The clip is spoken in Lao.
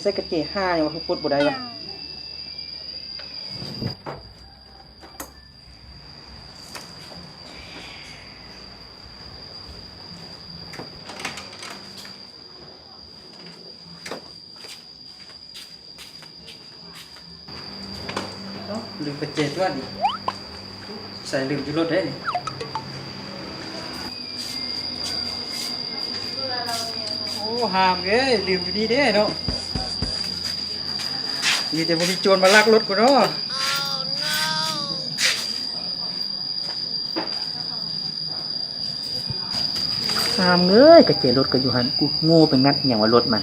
ສ່ກະເຈຫ້າຫຍັງວະ ຄືປົດບໍ່ໄດ້ວະ. ເອົ້າ ລືມກະເຈຕົວະນີ້ ໃສ່ລືມຢູ່ລົດເດ້ນີ້. ໂອ້ ຫາມເອີຍ ລືມຢູ່ນີ້ເດ້ເນາະ. ດີແຕ່ບໍ່ມີໂຈນມາລັກລົດກູເນາະ. ຫາມເອີຍ ກະເຈລົດກະຢູ່ຫັ້ນ ກູໂງ່ໄປງັດອີ່ຫຍັງວ່າລົດມັນ.